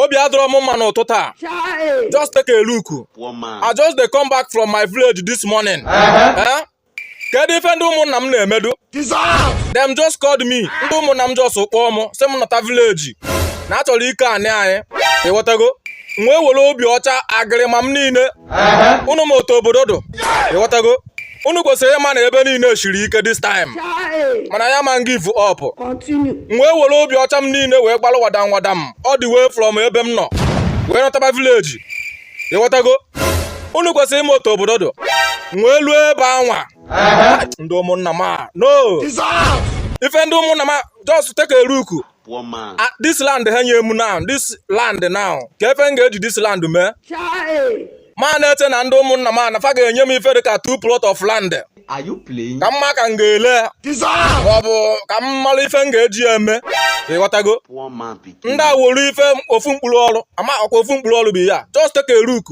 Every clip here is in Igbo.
Obi adịrọ m mma n'ụtụtụ a. Just take a look. I just dey come back from my village this morning. Eh? Kedu ife ndị ụmụnna m na-emedu? Them just called me. Ndị ụmụnna m just kpọọ m sị m nọta village na achọrọ ike anị anyị. Ịghọtago? M wee were obi ọcha agịrịma m niile. Unu ma otu obodo dụ. Ịghọtago? Unu kwesịrị ịma na ebe niile shiri ike this time. Mana ya ma give up. Continue. M wee were obi ọcha m niile wee gbalụ wadam wadam all the way from ebe m nọ wee nọtaba village. Ịghọtago? Unu kwesịrị ịma otu obodo dụ. M wee luo ebe anwa. Ndị ụmụnna m a, no, ife ndị ụmụnna m a, just take a look. Ah, this land ha nye m now, this land now, ka efe m ga-eji this land mee? Ma na-eche na ndị ụmụnna m a na fa ga-enye m ife dịka two plot of land. Are you playing? Ka mma ka m ga-ele ma ọ bụ ka m mara ife m ga-eji ya eme. Ịghọtago? Ndị a were ife ofu mkpụrụ ọrụ ama ọkwa ofu mkpụrụ ọrụ bụ ya. Just take a look.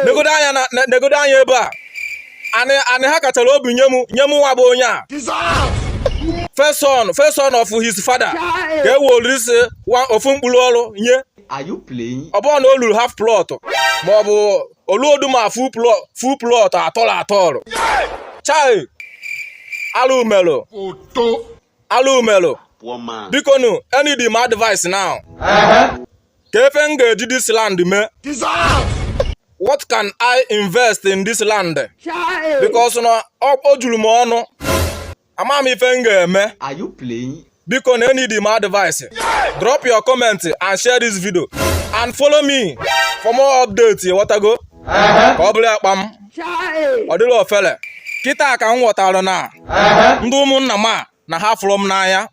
Negodo anya na negodo anya ebe a. Anị anị ha kachara obi nye m nwa bụ onye a, first son of his father, ka e were isi ofu mkpụrụ ọrụ nye. Are you playing? Ọ bụrụ na o luru half plot ma ọ bụ oluodu ma full plot atọrọ atọrọ. Chai, alụ melụ, alụ melụ. Biko nu, I need my advice now. Ka efe m ga-eji this land mee? What can I invest in this land? Because na o juru m ọnụ, ama m ife m ga-eme. Are you playing? Biko na, I need my advice. Drop your comment and share this video and follow me for more updates. Ịghọtago? Ka ọ bụrụ akpa m ọ dịrị ofele kịta ka m ghọtara na ndị ụmụnna m a na ha fụrụ m n'anya.